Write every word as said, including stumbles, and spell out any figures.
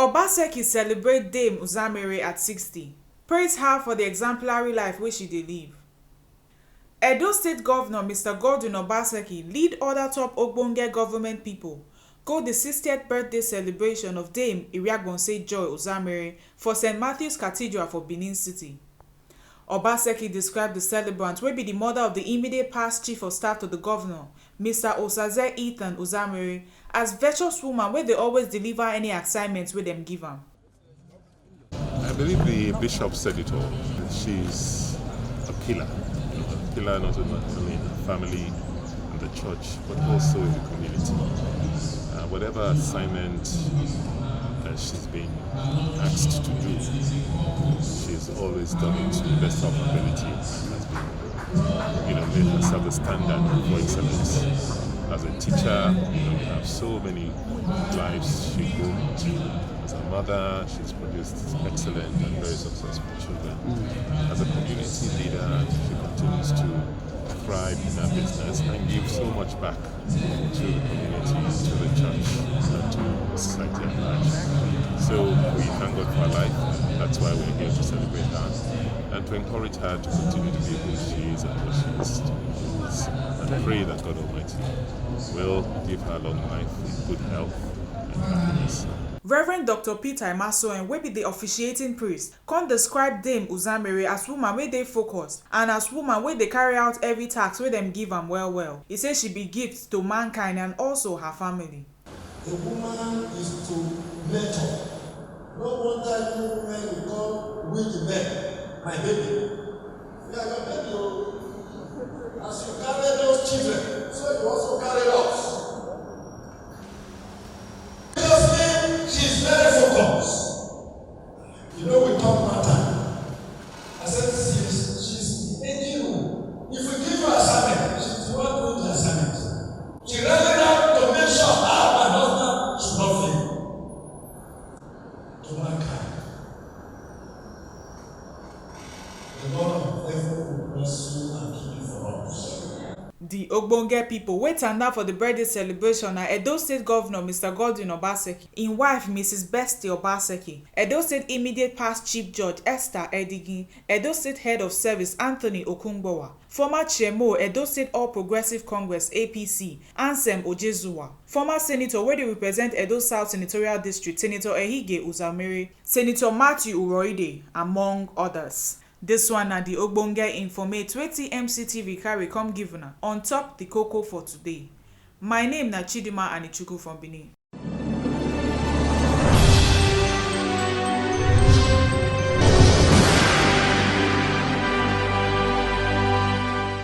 Obaseki celebrate Dame Uzamere at sixty, praise her for the exemplary life wey she dey live. Edo State Governor Mister Godwin Obaseki lead other top ogbonge government people go the sixtieth birthday celebration of Dame Iriagbonse Joy Uzamere for Saint Matthew's Cathedral for Benin City. Obaseki describe the celebrant, wey be the mother of the immediate past chief of staff to the governor, Mister Osaze Ethan Uzamere, as virtuous woman wey dey always deliver any assignment wey dem give am. I believe the bishop said it all. She's a pillar, you know, a pillar not only in her family and the church, but also in the community. Uh, whatever assignment that she's been asked to do, she's always done it to the best of her ability and has been, you know, made herself a standard for excellence. As a teacher, you know, you have so many lives she grew. As a mother, she's produced excellent and very successful children. As a community leader, she continues to thrive in her business and give so much back to the community, to the church, and to society at large. So we thank God for her life. That's why we're here to celebrate her and to encourage her to continue to be who she is and what she is to be. And pray that God Almighty will give her long life, good health, and happiness. Reverend Doctor Peter Imasoen, wey be the officiating priest, come describe Dame Uzamere as woman wey dey focused and as woman wey dey carry out every task wey dem give am well well. He say she be gift to mankind and also her family. A woman is to nurture. No wonder you women will call we the men, my baby. We are your baby. Oh. As you carry those children, so you also carry us. Seriously, she's very focused. You know, we talk matter. I said, she's, she's the engine room. If we give her assignment, she's the one doing the assignment. She rallied up to make sure her and her husband should not fail. To mankind. The Lord of heaven will bless you and keep you for us. The ogbonge people wey tanda for the birthday celebration na Edo State Governor Mister Godwin Obaseki, im wife Missus Bestie Obaseki, Edo State immediate past Chief Judge Esther Edigi, Edo State Head of Service Anthony Okungbowa, former Chairmo Edo State All Progressive Congress A P C, Anselm Ojezuwa, former senator wey dey represent Edo South Senatorial District, Senator Ehige Uzamere, Senator Matthew Uroide, among others. This one na the ogbonge informate wey T M C T V carry come give una on top the koko for today. My name na Chidima Anichukwu from Benin.